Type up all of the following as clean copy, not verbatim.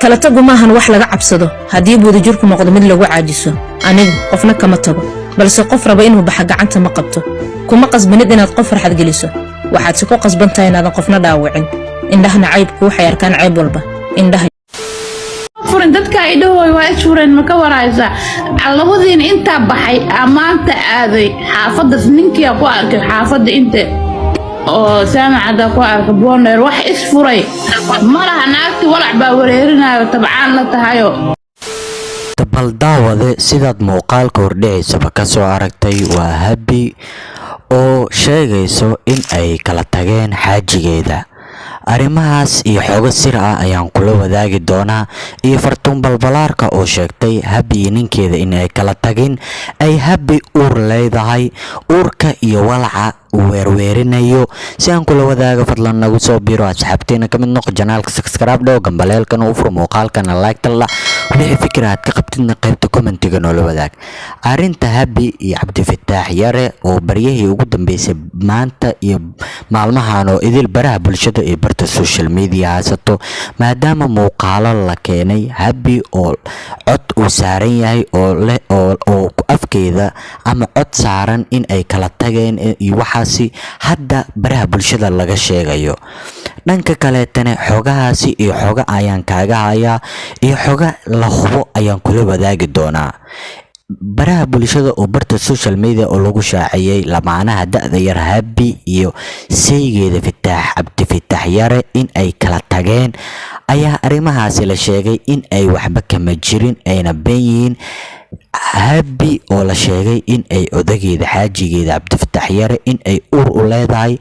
Kala tagu maahan wax laga cabsado haddii wadajirku noqdo mid lagu caajiso. Anigu qofna kama tago, balse qof raba inuu baxa gacanta ma qabto. Kuma qasbanid inaad qof farxad geliso, waxaadse ku qasban tahay inaadan qofna dhaawicin. Indhahana caybku waxay arkaan ceeb walba indhaha. Furin dadka idhahooy waa isfureen, ma ka waraysaa? Labadiina intaa baxay aa maanta aaday xaafaddas, ninkiia ku arkay xaafadda inta oo saamacada ku arkay Boondheer. Wax isfuray malaha, naagti walac baa wareerinayo, tabcaan la tahayo. Bal daawade, sidaad muuqaalka hordhicisaba ka soo aragtay, waa Habi oo sheegayso in ay kala tageen xaajigeeda. Arrimahaas iyo xogo sir ah ayaan kula wadaagi doonaa, iyo Fartuun Balbalaarka oo sheegtay Habi iyo ninkeeda in ay kala tagin, ay Habi uur leedahay, uurka iyo walaca uu weerweerinayo. Si aan kula wadaago, fadlan nagu soo biro, asxaabteena ka mid noqo, channelka subscribe dhow, gambaleelkana u fur, muuqaalkana like la, wixii fikir aad ka qabtidna qaybta commentiga noola wadaag. Arrinta Habi iyo Cabdifataax Yare oo baryahii ugu dambeysay, maanta iyo maalmahan oo idil, baraha bulshada iyo barta social media haysato, maadaama muuqaalo la keenay Habi oo cod uu saaran yahay oo leh oo afkeeda ama cod saaran in ay kala tageen iyo waxaasi hadda baraha bulshada laga sheegayo. Dhanka kaleetana xogahaasi iyo xoga ayaan kaaga hayaa iyo xoga la hubo ayaan kula wadaagi doonaa. Baraha bulshada oo barta social media oo lagu shaaciyey lamaanaha da-da yar Habi iyo saygeeda Fitaax, Cabdifitaax Yare, in ay kala tageen ayaa arrimahaasi la sheegay in ay waxba kama jirin, ayna been yihiin. Habi oo la sheegay in ay odageeda, xaajigeeda Cabdifataax Yare, in ay uur u leedahay,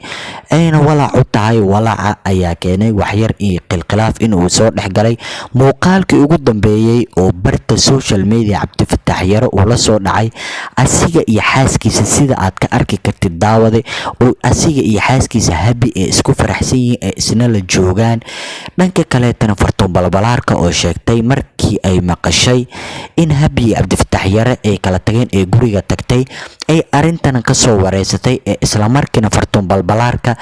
ayna walaac u tahay, walaaca ayaa keenay waxyar iyo khilkhilaaf in uu soo dhex galay. Muuqaalkii ugu dambeeyey oo barta social media Cabdifataax Yare uu la soo dhacay asiga iyo xaaskiisa, sida aad ka arki kartid daawade, oo asiga iyo xaaskiisa Habi ee isku faraxsan yihiin, ee isna la joogaan. Dhanka kaleetana Fartuun Balbalaarka oo sheegtay markii ay maqashay in Habi iyo Cabdifataax Yare ay kala tageen ee guriga tagtay, ay arrintan kasoo wareysatay, ee islamarkiina Fartuun Balbalaarka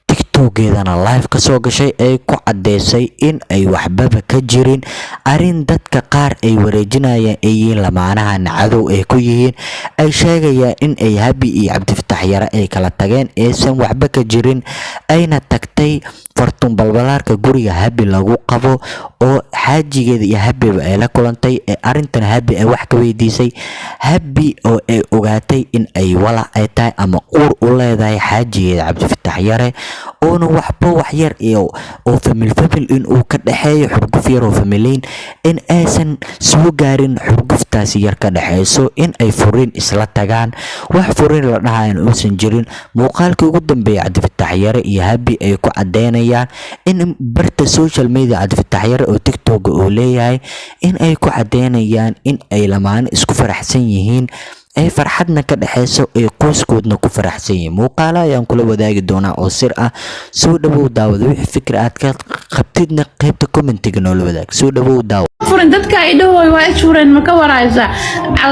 TikTokeedana live kasoo gashay, ay ku cadeysay in ay waxbaba ka jirin arrin dadka qaar ay wareejinayaan, ay yihiin lamaanahan cadow ay ku yihiin, ay sheegayaan in ay Habi iyo Cabdifataax Yare ay kala tageen, aysan waxba ka jirin, ayna tagtay Fartuun Balbalaarka guriga Habi lagu qabo oo xaajigeeda iyo Habiba ay la kulantay, ee arrintan Habi ay wax ka weydiisay. Habi oo ay ogaatay in ay walac ay tahay ama uur u leedahay xaajigeeda Cabdifataax Yare, oona waxba waxyar iyo oo family family in uu ka dhexeeyo, xurguf yar oo familiin, in aysan soo gaarin xurguftaasi yar ka dhexeyso in ay furiin isla tagaan, wax furiin la dhahayan uusan jirin. Muuqaalkii ugu dambeeyay Cabdifataax Yare iyo Habi ay ku cadeynayaan in barta social media Cabdifataax Yare oo TikTok uu leeyahay, in ay ku cadeynayaan in ay lamaano isku faraxsan yihiin, ay farxadna ka dhexeyso, ay qoyskoodna ku faraxsan yihiin. Muuqaala ayaan kula wadaagi doonaa oo sir ah. Soo dhawow daawada, wixii fikir aad ka qabtidna qaybta commentiga noola wadaag. Soo dhawow daawa. Furin dadka idhahooy waa isfureen, ma ka waraysaa?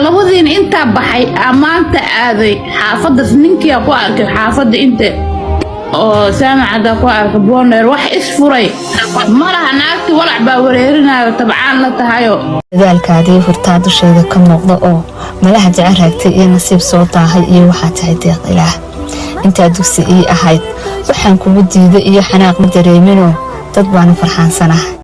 Labadiina intaa baxay aa maanta aaday xaafaddas, ninkiia ku arkay xaafadda inta oo saamacada ku arkay Boondheer. Wax isfuray malaha, naagti walac baa wareerinayo, tabcaan la tahayo. Dadaalkaadii hurtaa dusheeda ka muuqda oo malaha jecel raagtay iyo nasiib soo daahay iyo waxaa tahay deeq Ilaah. Intaa dugsi ii ahayd waxaan kugu diiday iyo xanaaq ma dareeminoo dad baanu farxaansanahay.